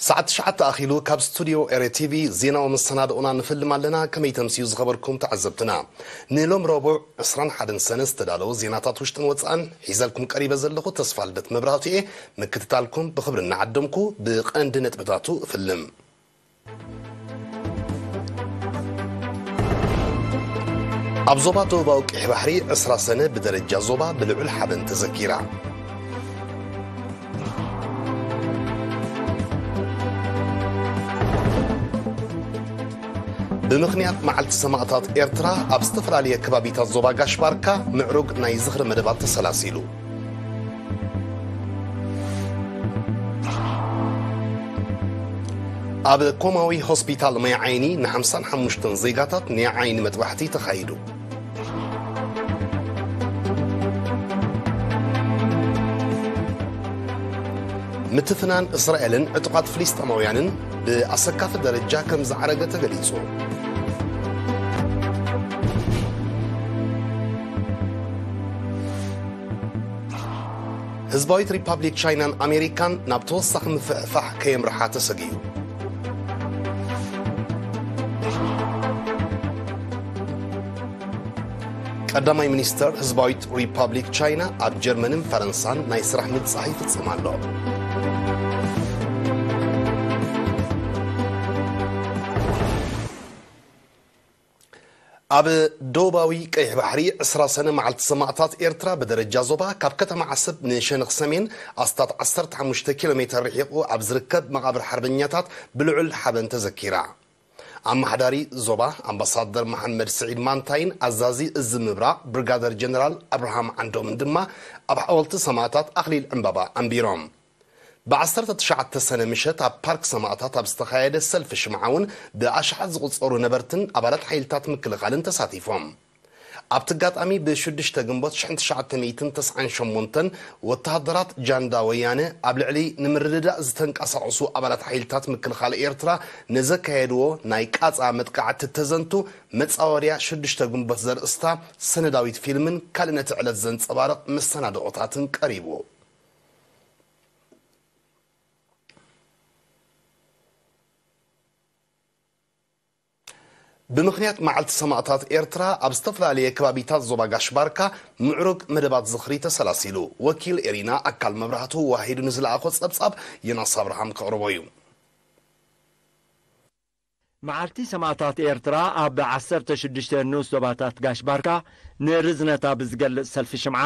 ሰዓት ትሽዓተ ኣኺሉ ካብ ስቱድዮ ኤረ ቲቪ ዜናዊ መሰናድኦና ንፍልም ኣለና። ከመይ ተምስዩ ዝኸበርኩም ተዓዘብትና? ንሎም ረቡዕ ዕስራን ሓደን ሰነ ዝተዳለዉ ዜናታት ውሽጥን ወጻእን ሒዘልኩም ቀሪበ ዘለኹ ተስፋ ልደት መብራህቱ እየ። ምክትታልኩም ብኽብሪ እናዓደምኩ ብቐንዲ ነጥብታቱ እፍልም። ኣብ ዞባ ደቡባዊ ቀይሕ ባሕሪ ዕስራ ሰነ ብደረጃ ዞባ ብልዑል ሓበን ተዘኪራ። ብምኽንያት መዓልቲ ሰማእታት ኤርትራ ኣብ ዝተፈላለየ ከባቢታት ዞባ ጋሽ ባርካ ምዕሩግ ናይ ዝኽሪ መደባት ተሰላሲሉ። ኣብ ኮማዊ ሆስፒታል ማይ ዓይኒ ንሓምሳን ሓሙሽተን ዜጋታት ናይ ዓይኒ መጥባሕቲ ተኻይዱ። ምትፍናን እስራኤልን ዕጡቓት ፍልስጤማውያንን ብኣሰካፊ ደረጃ ከም ዝዓረገ ተገሊጹ። ህዝባዊት ሪፓብሊክ ቻይናን ኣሜሪካን ናብ ተወሳኺ ምፍሕፋሕ ከየምርሓ ተሰግዩ። ቀዳማይ ሚኒስተር ህዝባዊት ሪፓብሊክ ቻይና ኣብ ጀርመንን ፈረንሳን ናይ ስራሕ ምብጻሕ ይፍጽም ኣሎ። ኣብ ደቡባዊ ቀይሕ ባሕሪ ዕስራ ሰነ መዓልቲ ሰማእታት ኤርትራ ብደረጃ ዞባ ካብ ከተማ ዓሰብ ንሸነኽ ሰሜን ኣስታት ዓሰርተ ሓሙሽተ ኪሎ ሜተር ርሒቑ ኣብ ዝርከብ መቓብር ሓርበኛታት ብልዑል ሓበን ተዘኪራ። ኣመሓዳሪ ዞባ ኣምባሳደር መሓመድ ስዒድ ማንታይን ኣዛዚ እዚ ምብራቕ ብርጋደር ጀነራል ኣብርሃም ዓንዶምን ድማ ኣብ ሓወልቲ ሰማእታት ኣኽሊል ዕምባባ ኣንቢሮም። ብ ዓሰርተ ትሽዓተ ሰነ ምሸት ኣብ ፓርክ ሰማእታት ኣብ ዝተኻየደ ሰልፊ ሽምዓ እውን ብኣሽሓት ዝቑጸሩ ነበርትን ኣባላት ሓይልታት ምክልኻልን ተሳቲፎም። ኣብቲ ኣጋጣሚ ብ ሽዱሽተ ግንቦት ሽሕን ትሽዓተ ሚእትን ተስዓን ሸሞንተን ወተሃደራት ጃንዳ ወያነ ኣብ ልዕሊ ንምርድዳእ ዝተንቀሳቐሱ ኣባላት ሓይልታት ምክልኻል ኤርትራ ንዘካየድዎ ናይ ቃጻ መጥቃዕቲ እተዘንቱ መጻወድያ ሽዱሽተ ግንቦት ዘርእስታ ሰነዳዊት ፊልምን ካልእ ነቲ ዕለት ዘንጸባርቕ መሰናድኦታትን ቀሪቡ። ብምኽንያት መዓልቲ ሰማእታት ኤርትራ ኣብ ዝተፈላለየ ከባቢታት ዞባ ጋሽ ባርካ ምዕሩግ መደባት ዝኽሪ ተሰላሲሉ። ወኪል ኤሪና ኣካል መብራህቱ ዋሂዱ ንዝለኣኾ ጸብጻብ ዮናስ ኣብርሃም ከቕርቦ እዩ። መዓልቲ ሰማእታት ኤርትራ ኣብ ዓሰርተ ሽዱሽተ ንኡስ ዞባታት ጋሽ ባርካ ንርዝነታ ብዝገልጽ ሰልፊ ሽምዓ፣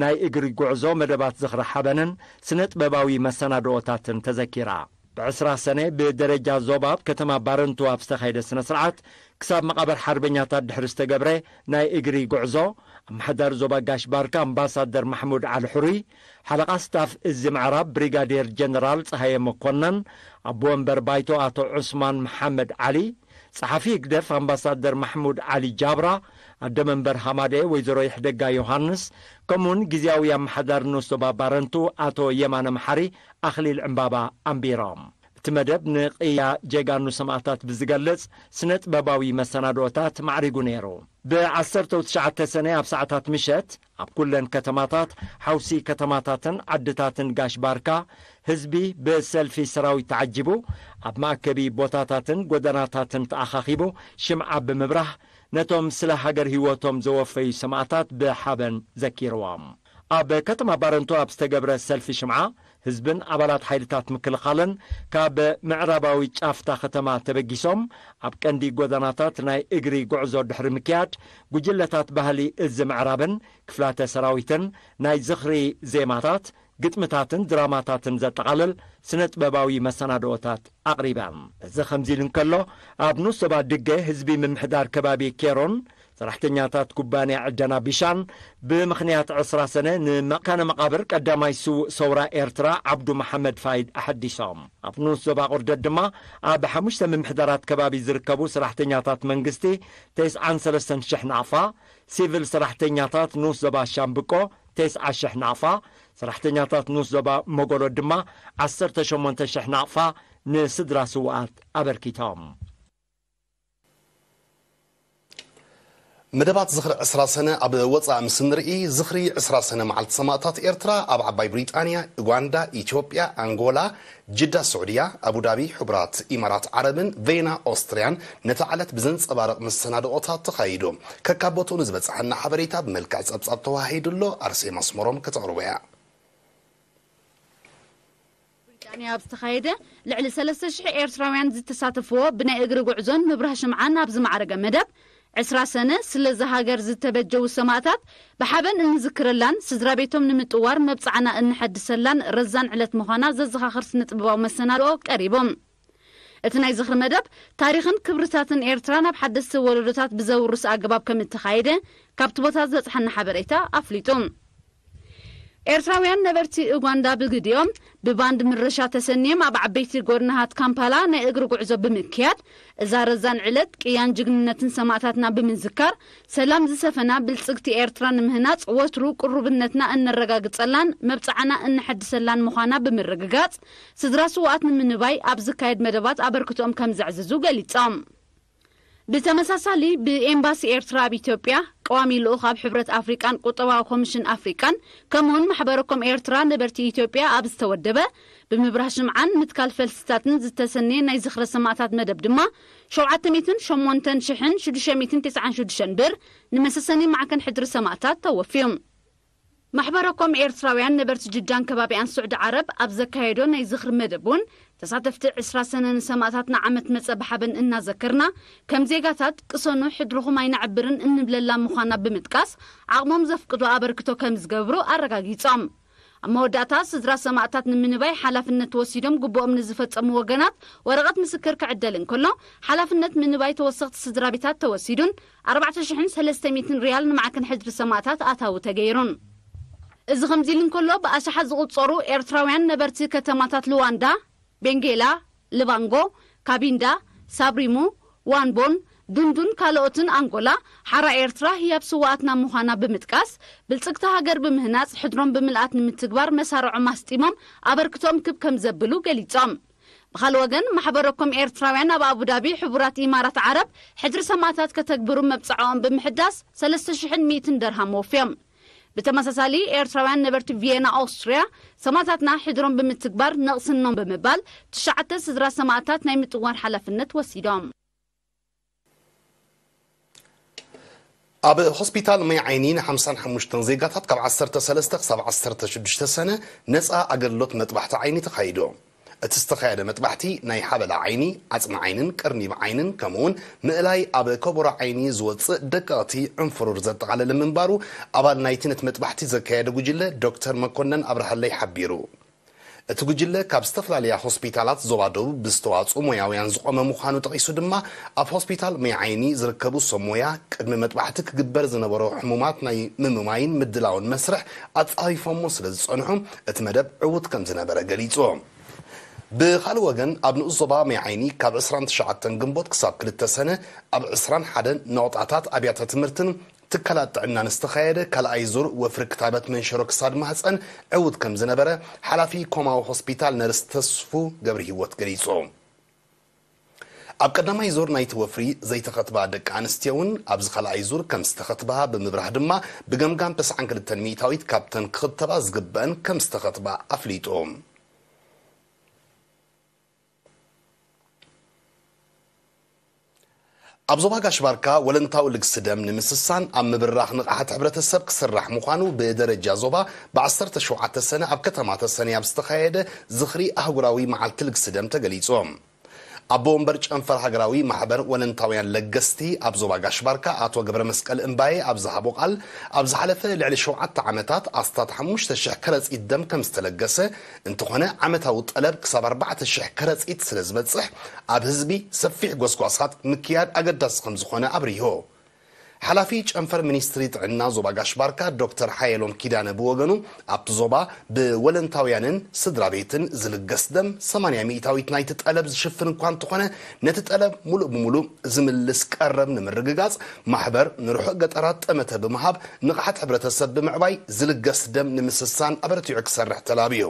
ናይ እግሪ ጉዕዞ መደባት ዝኽሪ ሓበንን ስነ ጥበባዊ መሰናድኦታትን ተዘኪራ። ብዕስራ ሰነ ብደረጃ ዞባ ኣብ ከተማ ባረንቱ ኣብ ዝተኻየደ ስነ ስርዓት፣ ክሳብ መቓብር ሓርበኛታት ድሕሪ ዝተገብረ ናይ እግሪ ጉዕዞ፣ ኣመሓዳሪ ዞባ ጋሽ ባርካ ኣምባሳደር ማሕሙድ ዓሊ ሕሩይ፣ ሓለቓ ስታፍ እዚ ምዕራብ ብሪጋዴር ጀነራል ጸሃየ መኮነን፣ ኣቦ ወንበር ባይቶ ኣቶ ዑስማን መሓመድ ዓሊ፣ ጸሓፊ ህግደፍ ኣምባሳደር ማሕሙድ ዓሊ ጃብራ፣ ኣደ መንበር ሃማደ ወይዘሮ ይሕደጋ ዮሃንስ፣ ከምኡውን ግዝያዊ ኣመሓዳሪ ንኡስ ዞባ ባረንቱ ኣቶ የማነ መሓሪ ኣኽሊል ዕምባባ ኣንቢሮም። እቲ መደብ ንቅያ ጀጋኑ ሰማእታት ብዝገልጽ ስነ ጥበባዊ መሰናድኦታት ማዕሪጉ ነይሩ። ብ ዓሰርተ ትሽዓተ ሰነ ኣብ ሰዓታት ምሸት ኣብ ኩለን ከተማታት ሓውሲ ከተማታትን ዓድታትን ጋሽ ባርካ ህዝቢ ብሰልፊ ሰራዊት ተዓጂቡ ኣብ መኣከቢ ቦታታትን ጎደናታትን ተኣኻኺቡ ሽምዓ ብምብራህ ነቶም ስለ ሃገር ህይወቶም ዘወፈዩ ሰማእታት ብሓበን ዘኪርዎም። ኣብ ከተማ ባረንቱ ኣብ ዝተገብረ ሰልፊ ሽምዓ ህዝብን ኣባላት ሓይልታት ምክልኻልን ካብ ምዕራባዊ ጫፍታ ከተማ ተበጊሶም ኣብ ቀንዲ ጎደናታት ናይ እግሪ ጉዕዞ ድሕሪ ምክያድ፣ ጉጅለታት ባህሊ እዚ ምዕራብን ክፍላተ ሰራዊትን ናይ ዝኽሪ ዜማታት፣ ግጥምታትን ድራማታትን ዘጠቓልል ስነ ጥበባዊ መሰናድኦታት ኣቕሪበን። እዚ ከምዚ ኢሉ እንከሎ፣ ኣብ ንኡስ ዞባ ድገ ህዝቢ ምምሕዳር ከባቢ ኬሮን ሰራሕተኛታት ኩባንያ ዕደና ቢሻን ብምኽንያት ዕስራ ሰነ ንመካነ መቓብር ቀዳማይ ስዉእ ሰውራ ኤርትራ ዓብዱ መሓመድ ፋይድ ኣሐዲሶም። ኣብ ንኡስ ዞባ ቁርደት ድማ ኣብ ሓሙሽተ ምምሕዳራት ከባቢ ዝርከቡ ሰራሕተኛታት መንግስቲ ተስዓን ሰለስተን ሽሕ ናቕፋ፣ ሲቪል ሰራሕተኛታት ንኡስ ዞባ ሻምብቆ ተስዓ ሽሕ ናቕፋ፣ ሰራሕተኛታት ንኡስ ዞባ መጎሎ ድማ ዓሰርተ ሸሞንተ ሽሕ ናቕፋ ንስድራ ስውኣት ኣበርኪቶም። መደባት ዝኽሪ ዕስራ ሰነ ኣብ ወጻኢ ምስ ንርኢ፣ ዝኽሪ ዕስራ ሰነ መዓልቲ ሰማእታት ኤርትራ ኣብ ዓባይ ብሪጣንያ፣ ኡጋንዳ፣ ኢትዮጵያ፣ ኣንጎላ፣ ጅዳ፣ ስዑድያ፣ ኣቡዳቢ፣ ሕቡራት ኢማራት ዓረብን ቬና ኦስትርያን ነታ ዕለት ብዘንጸባርቕ መሰናድኦታት ተኻይዱ። ከካብ ቦትኡ ንዝበጽሐና ሓበሬታ ብመልክዕ ጸብጻብ ተዋሂዱ ኣሎ። ኣርሴማ ኣስመሮም ከተቕርቦ እያ። ብሪጣንያ ኣብ ዝተኻየደ፣ ልዕሊ ሰለስተ ሽሕ ኤርትራውያን ዝተሳተፍዎ ብናይ እግሪ ጉዕዞን ምብራህ ሽምዓን ኣብ ዝማዕረገ መደብ፣ ዕስራ ሰነ ስለዛ ሃገር ዝተበጀዉ ሰማእታት ብሓበን እንዝክረላን ስድራ ቤቶም ንምጥዋር መብጽዓና እንሐድሰላን ረዛን ዕለት ምዃና ዘዘኻኽር ስነ ጥበባዊ መሰናድኦ ቀሪቡ። እቲ ናይ ዝኽሪ መደብ፣ ታሪኽን ክብርታትን ኤርትራ ናብ ሓደስቲ ወለዶታት ብዘውርስ ኣገባብ ከም እተኻየደ ካብቲ ቦታ ዝበጽሓና ሓበሬታ ኣፍሊጡ። ኤርትራውያን ነበርቲ ኡጋንዳ ብግዲኦም ብባንድ ምረሻ ተሰንዮም ኣብ ዓበይቲ ጎደናታት ካምፓላ ናይ እግሪ ጉዕዞ ብምክያድ፣ እዛ ረዛን ዕለት ቅያን ጅግንነትን ሰማእታትና ብምዝካር፣ ሰላም ዝሰፈና ብልጽግቲ ኤርትራ ንምህናጽ ወትሩ ቅሩብነትና እነረጋግጸላን መብጽዓና እነሐድሰላን ምዃና ብምርግጋጽ፣ ስድራ ስውኣት ንምንባይ ኣብ ዝካየድ መደባት ኣበርክቶኦም ከም ዘዕዝዙ ገሊጾም። ብተመሳሳሊ፣ ብኤምባሲ ኤርትራ ኣብ ኢትዮጵያ፣ ቀዋሚ ልኡኽ ኣብ ሕብረት ኣፍሪቃን ቁጠባዊ ኮሚሽን ኣፍሪቃን፣ ከምኡውን ማሕበረ ኮም ኤርትራ ነበርቲ ኢትዮጵያ ኣብ ዝተወደበ፣ ብምብራህ ሽምዓን ምትካል ፈልስታትን ዝተሰነየ ናይ ዝኽረ ሰማእታት መደብ ድማ፣ ሸውዓተ ሚእትን ሸሞንተን ሽሕን ሽዱሽተ ሚእትን ተስዓን ሽዱሽተን ብር ንመሰሰኒ ማዕከን ሕድሪ ሰማእታት ተወፍዩ። ማሕበረ ኮም ኤርትራውያን ነበርቲ ጅዳን ከባቢኣን ስዑዲ ዓረብ ኣብ ዘካየዶ ናይ ዝኽሪ መደብ እውን፣ ተሳተፍቲ ዕስራ ሰነ ንሰማእታትና ዓመት መጸ ብሓበን እናዘከርና፣ ከም ዜጋታት ቅሰኑ፣ ሕድርኹም ኣይነዕብርን እንብለላ ምዃና ብምጥቃስ፣ ዓቕሞም ዘፍቅዶ ኣበርክቶ ከም ዝገብሩ ኣረጋጊጾም። ኣብ መወዳእታ፣ ስድራ ሰማእታት ንምንባይ ሓላፍነት ወሲዶም ግቡኦም ንዝፈጸሙ ወገናት ወረቐት ምስክር ክዕደል እንከሎ፣ ሓላፍነት ምንባይ ተወሰኽቲ ስድራ ቤታት ተወሲዱን ኣርባዕተ ሽሕን ሰለስተ ሚእትን ሪያል ንማዕከን ሕድሪ ሰማእታት ኣታዊ ተገይሩን። እዚ ከምዚ ኢሉ እንከሎ፣ ብኣሽሓት ዝቑጸሩ ኤርትራውያን ነበርቲ ከተማታት ሉዋንዳ፣ ቤንጌላ፣ ልባንጎ፣ ካቢንዳ፣ ሳብሪሙ፣ ዋንቦን፣ ዱንዱን ካልኦትን ኣንጎላ ሓራ ኤርትራ ህያብ ስውኣትና ምዃና ብምጥቃስ፣ ብልጽግቲ ሃገር ብምህናጽ ሕድሮም ብምልኣት ንምትግባር መሳርዖም ኣስጢሞም ኣበርክቶኦም ክብ ከም ዘብሉ ገሊጾም። ብኻልእ ወገን፣ ማሕበረ ኮም ኤርትራውያን ኣብ ኣቡዳቢ፣ ሕቡራት ኢማራት ዓረብ፣ ሕድሪ ሰማእታት ከተግብሩ መብጽዓኦም ብምሕዳስ፣ ሰለስተ ሽሕን ሚእትን ደርሃም ወፍዮም። ብተመሳሳሊ፣ ኤርትራውያን ነበርቲ ቪየና፣ ኣውስትርያ፣ ሰማእታትና ሕድሮም ብምትግባር ነቕስኖም ብምባል፣ ትሽዓተ ስድራ ሰማእታት ናይ ምጥዋር ሓላፍነት ወሲዶም። ኣብ ሆስፒታል ማይ ዓይኒ ንሓምሳን ሓሙሽተን ዜጋታት ካብ ዓሰርተ ሰለስተ ክሳብ ዓሰርተ ሽዱሽተ ሰነ ነጻ ኣገልግሎት መጥባሕቲ ዓይኒ ተኻይዱ። እቲ ዝተኻየደ መጥባሕቲ ናይ ሓበላ ዓይኒ፣ ዓጽሚ ዓይንን ቅርኒብ ዓይንን ከምኡውን ምእላይ ኣብ ከቦሮ ዓይኒ ዝወጽእ ደቀቕቲ ዕንፍሩር ዘጠቓለለ ምንባሩ ኣባል ናይቲ ነቲ መጥባሕቲ ዘካየደ ጉጅለ ዶክተር መኮነን ኣብርሃለይ ሓቢሩ። እቲ ጉጅለ ካብ ዝተፈላለያ ሆስፒታላት ዞባ ደቡብ ብዝተዋጽኡ ሞያውያን ዝቖመ ምዃኑ ጠቒሱ ድማ፣ ኣብ ሆስፒታል ማይ ዓይኒ ዝርከቡ ሰብ ሞያ ቅድሚ መጥባሕቲ ክግበር ዝነበሮ ሕሙማት ናይ ምምማይን ምድላውን መስርሕ ኣጻፊፎሞ ስለ ዝጸንሑ፣ እቲ መደብ ዕዉት ከም ዝነበረ ገሊጹ። ብኻልእ ወገን፣ ኣብ ንኡስ ዞባ ማይ ዓይኒ ካብ ዕስራን ትሽዓተን ግንቦት ክሳብ ክልተ ሰነ ኣብ ዕስራን ሓደን ነቑጣታት ኣብያተ ትምህርትን ትካላት ጥዕናን ዝተኻየደ ካልኣይ ዙር ወፍሪ ክታበት መንሸሮ ክሳድ ማህፀን ዕዉት ከም ዝነበረ ሓላፊ ኮማዊ ሆስፒታል ነርስ ተስፉ ገብረ ህይወት ገሊጹ። ኣብ ቀዳማይ ዙር ናይቲ ወፍሪ ዘይተኸትባ ደቂ ኣንስትዮ እውን ኣብዚ ካልኣይ ዙር ከም ዝተኸትባ ብምብራህ ድማ ብገምጋም ተስዓን ክልተን ሚእታዊት ካብተን ክኽተባ ዝግበአን ከም ዝተኸትባ ኣፍሊጡ። ኣብ ዞባ ጋሽ ባርካ ወለንታዊ ልግሲ ደም ንምስሳን ኣብ ምብራኽ ንቕሓት ሕብረተሰብ ክስራሕ ምዃኑ ብደረጃ ዞባ ብዓሰርተ ሸውዓተ ሰነ ኣብ ከተማ ተሰነይ ኣብ ዝተኻየደ ዝኽሪ ኣህጉራዊ መዓልቲ ልግሲ ደም ተገሊጹ። ኣቦ ወንበር ጨንፈር ሃገራዊ ማሕበር ወለንታውያን ለገስቲ ኣብ ዞባ ጋሽ ባርካ ኣቶ ገብረ መስቀል እምባዬ ኣብ ዝሃቦ ቃል፣ ኣብ ዝሓለፈ ልዕሊ ሸውዓተ ዓመታት ኣስታት ሓሙሽተ ሽሕ ከረጺት ደም ከም ዝተለገሰ፣ እንተኾነ ዓመታዊ ጠለብ ክሳብ ኣርባዕተ ሽሕ ከረጺት ስለ ዝበጽሕ፣ ኣብ ህዝቢ ሰፊሕ ጎስጓሳት ምክያድ ኣገዳሲ ከም ዝኾነ ኣብሪሁ። ሓላፊ ጨንፈር ሚኒስትሪ ጥዕና ዞባ ጋሽ ባርካ ዶክተር ሓየሎም ኪዳነ ብወገኑ፣ ኣብቲ ዞባ ብወለንታውያንን ስድራ ቤትን ዝልገስ ደም ሰማንያ ሚእታዊት ናይቲ ጠለብ ዝሽፍን እኳ እንተኾነ፣ ነቲ ጠለብ ሙሉእ ብሙሉእ ዝምልስ ቀረብ ንምርግጋጽ፣ ማሕበር ንርሑቕ ገጠራት ጠመተ ብምሃብ ንቕሓት ሕብረተሰብ ብምዕባይ ዝልገስ ደም ንምስሳን ኣበርቲዑ ክሰርሕ ተላብዩ።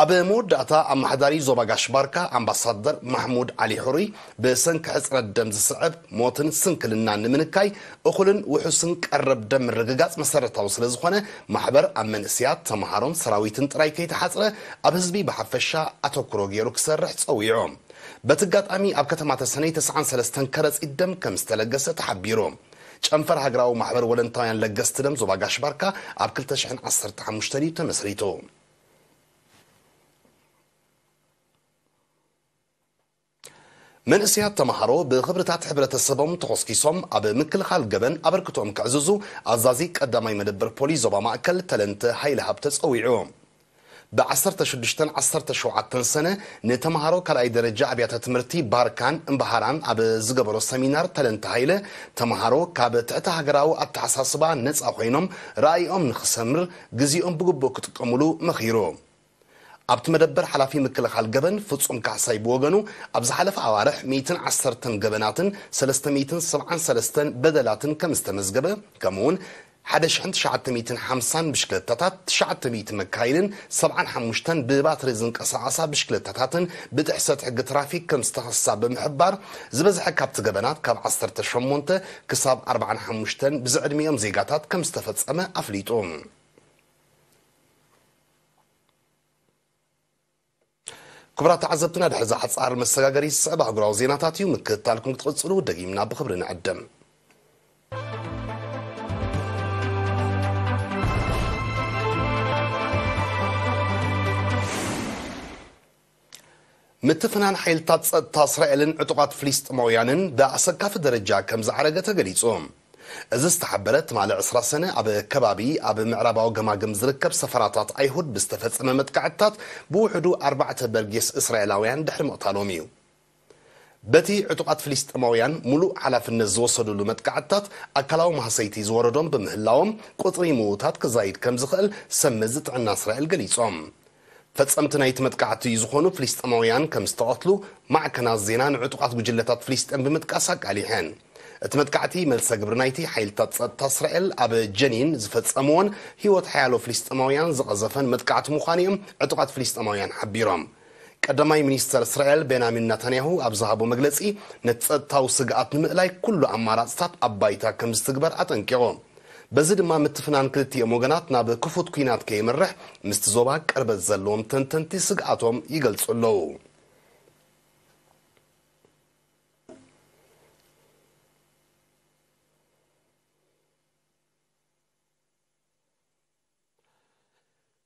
ኣብ መወዳእታ፣ ኣመሓዳሪ ዞባ ጋሽ ባርካ ኣምባሳደር ማሕሙድ ዓሊ ሕሩይ፣ ብሰንኪ ሕጽረት ደም ዝስዕብ ሞትን ስንክልናን ንምንካይ፣ እኹልን ውሑስን ቀረብ ደም ምርግጋጽ መሰረታዊ ስለ ዝኾነ፣ ማሕበር ኣብ መንእስያት፣ ተምሃሮን ሰራዊትን ጥራይ ከይተሓጽረ፣ ኣብ ህዝቢ ብሓፈሻ ኣተኩሮ ገይሩ ክሰርሕ ጸዊዑ። በቲ ኣጋጣሚ፣ ኣብ ከተማ ተሰነይ ተስዓን ሰለስተን ከረጺት ደም ከም ዝተለገሰ ተሓቢሩ። ጨንፈር ሃገራዊ ማሕበር ወለንታውያን ለገስቲ ደም ዞባ ጋሽ ባርካ ኣብ ክልተ ሽሕን ዓሰርተ ሓሙሽተን እዩ ተመስሪቱ። መንእስያት ተምሃሮ ብኽብርታት ሕብረተሰቦም ተኾስኪሶም ኣብ ምክልኻል ገበን ኣበርክቶኦም ከዕዝዙ ኣዛዚ ቀዳማይ መደበር ፖሊስ ዞባ ማእከል ተለንተ ሃይለሃብ ተጸዊዑ። ብ ዓሰርተ ሽዱሽተን ዓሰርተ ሸውዓተን ሰነ ንተምሃሮ ካልኣይ ደረጃ ኣብያተ ትምህርቲ ባርካን እምበሃራን ኣብ ዝገበሮ ሰሚናር ተለንተ ሃይለ፣ ተምሃሮ ካብ ትሕቲ ሃገራዊ ኣተሓሳስባ ነጻ ኮይኖም ራእይኦም ንኽሰምር ግዜኦም ብግቡእ ክጥቀሙሉ መኺሩ። ኣብቲ መደበር ሓላፊ ምክልኻል ገበን ፍጹም ካሕሳይ ብወገኑ፣ ኣብ ዝሓለፈ ኣዋርሕ ሚእትን ዓሰርተን ገበናትን ሰለስተ ሚእትን ሰብዓን ሰለስተን በደላትን ከም ዝተመዝገበ፣ ከምኡውን ሓደ ሽሕን ትሽዓተ ሚእትን ሓምሳን ብሽክለታታት፣ ትሽዓተ ሚእቲ መካይንን ሰብዓን ሓሙሽተን ብባትሪ ዝንቀሳቐሳ ብሽክለታታትን ብጥሕሰት ሕጊ ትራፊክ ከም ዝተኸሳ ብምሕባር፣ ዝበዝሐ ካብቲ ገበናት ካብ ዓሰርተ ሸሞንተ ክሳብ ኣርባዓን ሓሙሽተን ብዝዕድሚኦም ዜጋታት ከም ዝተፈጸመ ኣፍሊጡ። ክቡራት ተዓዘብትና፣ ድሕሪ እዚ ሓጻር መሰጋገሪ ዝስዕብ ኣህጉራዊ ዜናታት እዩ። ምክትታልኩም ክትቕጽሉ ደጊምና ብኽብሪ ንዕድም። ምትፍናን ሓይልታት ጸጥታ እስራኤልን ዕጡቓት ፍልስጥማውያንን ብኣሰካፊ ደረጃ ከም ዝዓረገ ተገሊጹ። እዚ ዝተሓበረ ትማሊ ዕስራ ሰነ ኣብ ከባቢ ኣብ ምዕራባዊ ገማግም ዝርከብ ሰፈራታት ኣይሁድ ብዝተፈጸመ መጥቃዕትታት ብውሕዱ ኣርባዕተ በርጌስ እስራኤላውያን ድሕሪ ምቕታሎም እዩ። በቲ ዕጡቓት ፍልስጥማውያን ሙሉእ ሓላፍነት ዝወሰዱሉ መጥቃዕትታት ኣካላዊ ማህሰይቲ ዝወረዶም ብምህላዎም ቁጽሪ ምዉታት ክዛይድ ከም ዝኽእል ሰብ መዚ ጥዕና እስራኤል ገሊጾም። ፈጸምቲ ናይቲ መጥቃዕቲ ዝኾኑ ፍልስጥማውያን ከም ዝተቐትሉ ማዕከናት ዜና ንዕጡቓት ጉጅለታት ፍልስጤም ብምጥቃስ ኣቃሊሐን። እቲ መጥቃዕቲ መልሰ ግብሪ ናይቲ ሓይልታት ጸጥታ እስራኤል ኣብ ጀኒን ዝፈጸምዎን ህይወት ሓያሎ ፍልስጥማውያን ዝቐዘፈን መጥቃዕቲ ምዃኑ እዮም ዕጡቓት ፍልስጥማውያን ሓቢሮም። ቀዳማይ ሚኒስተር እስራኤል ቤንያሚን ናታንያሁ ኣብ ዝሃቦ መግለጺ፣ ነቲ ጸጥታዊ ስግኣት ንምእላይ ኩሉ ኣማራጽታት ኣብ ባይታ ከም ዝትግበር ኣጠንቂቑ። በዚ ድማ ምትፍናን ክልቲኦም ወገናት ናብ ክፉት ኲናት ከየምርሕ ምስቲ ዞባ ቅርበት ዘለዎም ተንተንቲ ስግኣቶም ይገልጹ ኣለዉ።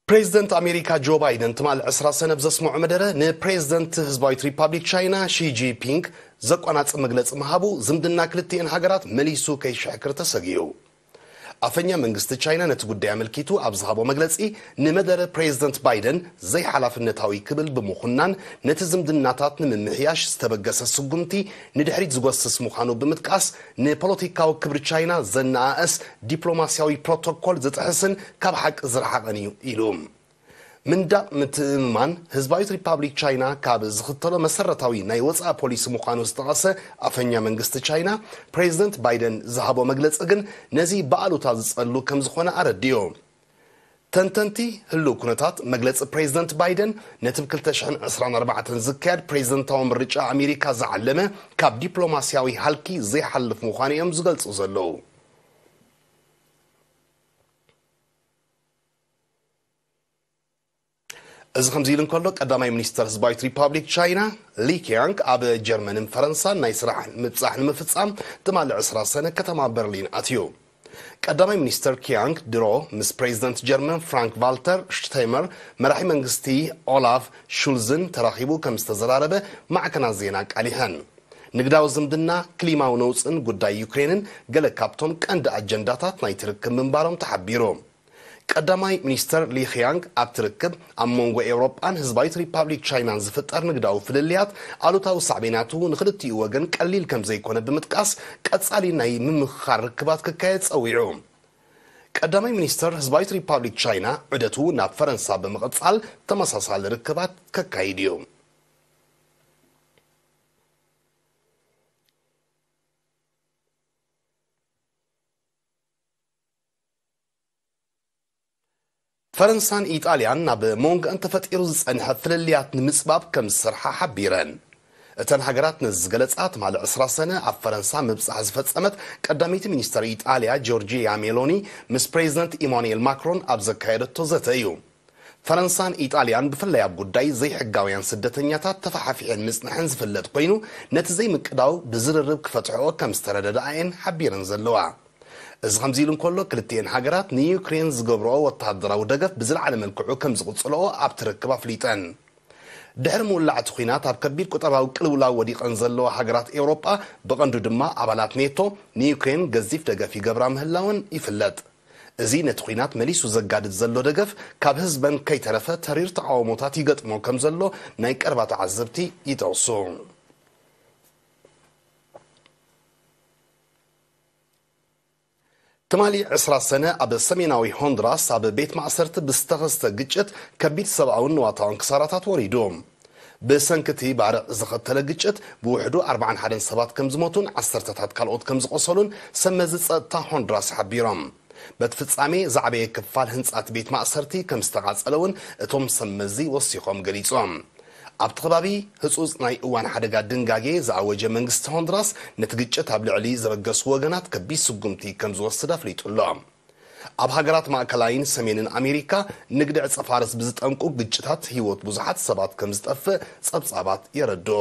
ፕሬዚደንት ኣሜሪካ ጆ ባይደን ትማሊ ዕስራ ሰነ ኣብ ዘስምዖ መደረ፣ ንፕሬዚደንት ህዝባዊት ሪፓብሊክ ቻይና ሺ ጂንፒንግ ዘቋናጽብ መግለጺ ምሃቡ ዝምድና ክልቲኤን ሃገራት መሊሱ ከይሽሕክር ተሰጊኡ። ኣፈኛ መንግስቲ ቻይና ነቲ ጉዳይ ኣመልኪቱ ኣብ ዝሃቦ መግለጺ፣ ንመደረ ፕሬዚደንት ባይደን ዘይሓላፍነታዊ ክብል ብምኹናን፣ ነቲ ዝምድናታት ንምምሕያሽ ዝተበገሰ ስጉምቲ ንድሕሪት ዝጎስስ ምዃኑ ብምጥቃስ፣ ንፖለቲካዊ ክብሪ ቻይና ዘነኣእስ ዲፕሎማስያዊ ፕሮቶኮል ዝጥሕስን ካብ ሓቂ ዝረሓቐን እዩ ኢሉ። ምንዳቕ ምትእምማን ህዝባዊት ሪፓብሊክ ቻይና ካብ ዝኽተሎ መሰረታዊ ናይ ወጻኢ ፖሊሲ ምዃኑ ዝጠቐሰ ኣፈኛ መንግስቲ ቻይና፣ ፕሬዚደንት ባይደን ዝሃቦ መግለጺ ግን ነዚ ብኣሉታ ዝጸሉ ከም ዝኾነ ኣረዲኡ። ተንተንቲ ህሉው ኩነታት፣ መግለጺ ፕሬዚደንት ባይደን ነቲ ብ ክልተ ሽሕን ዕስራን ኣርባዕተን ዝካየድ ፕሬዚደንታዊ ምርጫ ኣሜሪካ ዝዓለመ ካብ ዲፕሎማስያዊ ሃልኪ ዘይሓልፍ ምዃኑ እዮም ዝገልጹ ዘለዉ። እዚ ከምዚ ኢሉ እንከሎ፣ ቀዳማይ ሚኒስተር ህዝባዊት ሪፓብሊክ ቻይና ሊ ኪያንግ ኣብ ጀርመንን ፈረንሳን ናይ ስራሕ ምብጻሕ ንምፍጻም ትማሊ ዕስራ ሰነ ከተማ በርሊን ኣትዩ። ቀዳማይ ሚኒስተር ኪያንግ ድሮ ምስ ፕሬዚደንት ጀርመን ፍራንክ ቫልተር ሽተይመር፣ መራሒ መንግስቲ ኦላፍ ሹልዝን ተራኺቡ ከም ዝተዘራረበ ማዕከናት ዜና ኣቃሊሐን። ንግዳዊ ዝምድና፣ ክሊማዊ ነውጽን ጉዳይ ዩክሬንን ገለ ካብቶም ቀንዲ ኣጀንዳታት ናይቲ ርክብ ምንባሮም ተሓቢሩ። ቀዳማይ ሚኒስተር ሊ ኺያንግ ኣብቲ ርክብ ኣብ መንጎ ኤውሮጳን ህዝባዊት ሪፓብሊክ ቻይናን ዝፍጠር ንግዳዊ ፍልልያት ኣሉታዊ ሳዕቤናቱ ንኽልቲኡ ወገን ቀሊል ከም ዘይኮነ ብምጥቃስ፣ ቀጻሊ ናይ ምምኽኻር ርክባት ክካየድ ጸዊዑ። ቀዳማይ ሚኒስተር ህዝባዊት ሪፓብሊክ ቻይና ዑደቱ ናብ ፈረንሳ ብምቕጻል ተመሳሳሊ ርክባት ከካይድ እዩ። ፈረንሳን ኢጣልያን ናብ መንጎኣን ተፈጢሩ ዝጸንሐ ፍልልያት ንምጽባብ ከም ዝሰርሓ ሓቢረን። እተን ሃገራት ነዚ ዝገለጻ ትማሊ ዕስራ ሰነ ኣብ ፈረንሳ ምብጻሕ ዝፈጸመት ቀዳመይቲ ሚኒስተር ኢጣልያ ጆርጂያ ሜሎኒ ምስ ፕሬዚደንት ኢማኑኤል ማክሮን ኣብ ዘካየደቶ ዘተ እዩ። ፈረንሳን ኢጣልያን ብፍላይ ኣብ ጉዳይ ዘይሕጋውያን ስደተኛታት ተፈሓፊሐን ምጽንሐን ዝፍለጥ ኮይኑ፣ ነቲ ዘይምቅዳው ብዝርርብ ክፈትሕኦ ከም ዝተረደደኣየን ሓቢረን ዘለዋ። እዚ ከምዚ ኢሉ እንከሎ፣ ክልቲኤን ሃገራት ንዩክሬን ዝገብርኦ ወተሃደራዊ ደገፍ ብዝለዓለ መልክዑ ከም ዝቕጽልኦ ኣብቲ ርክብ ኣፍሊጠን። ድሕሪ ምውላዕ እቲ ኲናት ኣብ ከቢድ ቁጠባዊ ቅልውላው ወዲቐን ዘለዋ ሃገራት ኤውሮጳ፣ ብቐንዱ ድማ ኣባላት ኔቶ፣ ንዩክሬን ገዚፍ ደገፍ ይገብራ ምህላወን ይፍለጥ። እዚ ነቲ ኲናት መሊሱ ዘጋድድ ዘሎ ደገፍ ካብ ህዝበን ከይተረፈ ተሪር ተቓውሞታት ይገጥሞ ከም ዘሎ ናይ ቀረባ ተዓዘብቲ ይጠቕሱ። ትማሊ ዕስራ ሰነ ኣብ ሰሜናዊ ሆንዱራስ ኣብ ቤት ማእሰርቲ ብዝተኸስተ ግጭት ከቢድ ሰብኣውን ንዋታውን ክሳራታት ወሪዱ። ብሰንኪ እቲ ባርዕ ዝኸተለ ግጭት ብውሕዱ ኣርባዓን ሓደን ሰባት ከም ዝሞቱን ዓሰርተታት ካልኦት ከም ዝቖሰሉን ሰብ መዚ ጸጥታ ሆንዱራስ ሓቢሮም። በቲ ፍጻሜ ዝዓበየ ክፋል ህንጻ እቲ ቤት ማእሰርቲ ከም ዝተቓጸለ እውን እቶም ሰብ መዚ ወሲኾም ገሊጾም። ኣብቲ ከባቢ ህጹጽ ናይ እዋን ሓደጋ ድንጋጌ ዝኣወጀ መንግስቲ ሆንዱራስ ነቲ ግጭት ኣብ ልዕሊ ዘበገሱ ወገናት ከቢድ ስጉምቲ ከም ዝወስድ ኣፍሊጡ ኣሎ። ኣብ ሃገራት ማእከላይን ሰሜንን ኣሜሪካ ንግዲ ዕጸ ፋርስ ብዝጠንቁ ግጭታት ህይወት ብዙሓት ሰባት ከም ዝጠፍእ ጸብጻባት የረድኡ።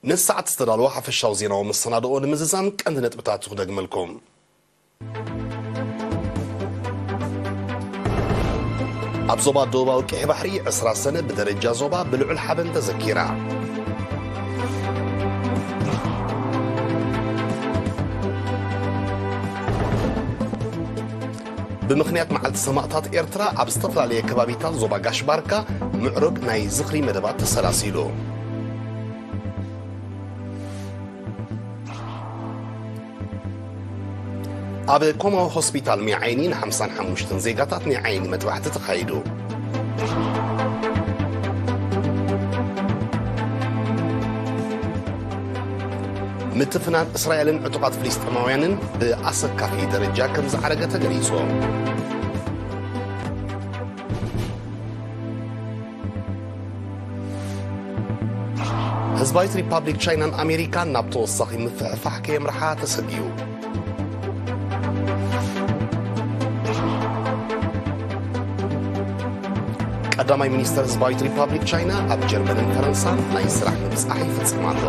ነዚ ሰዓት ዝተዳለወ ሓፈሻዊ ዜናዊ መሰናድኦ ንምዝዛም ቀንዲ ነጥብታቱ ክደግመልኩም። ኣብ ዞባ ደቡባዊ ቀይሕ ባሕሪ ዕስራ ሰነ ብደረጃ ዞባ ብልዑል ሓበን ተዘኪራ። ብምኽንያት መዓልቲ ሰማእታት ኤርትራ ኣብ ዝተፈላለየ ከባቢታት ዞባ ጋሽ ባርካ ምዕሩግ ናይ ዝኽሪ መደባት ተሰላሲሉ። ኣብ ኮማዊ ሆስፒታል ሚዓይኒ ን ሓምሳን ሓሙሽተን ዜጋታት ናይ ዓይኒ መጥባሕቲ ተኻይዱ። ምትፍናን እስራኤልን ዕጡቓት ፍልስጤማውያንን ብኣሰካፊ ደረጃ ከም ዝዓረገ ተገሊጹ። ህዝባዊት ሪፓብሊክ ቻይናን ኣሜሪካን ናብ ተወሳኺ ምፍሕፋሕ ከየምርሓ ተሰጊኡ። ቀዳማይ ሚኒስተር ህዝባዊት ሪፓብሊክ ቻይና ኣብ ጀርመንን ፈረንሳን ናይ ስራሕ ምብጻሕ ይፍጽም ኣሎ።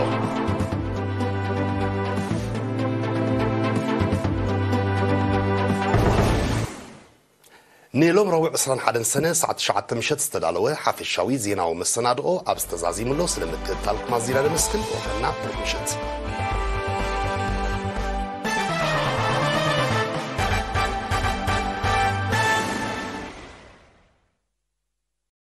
ንሎም ረቡዕ ዕስራን ሓደን ሰነ ሰዓት ትሽዓተ ምሸት ዝተዳለወ ሓፈሻዊ ዜናዊ መሰናድኦ ኣብ ዝተዛዚምሎ ስለ ምክትታልኩም ኣዚና ነመስግን። ወፈና ምሸት።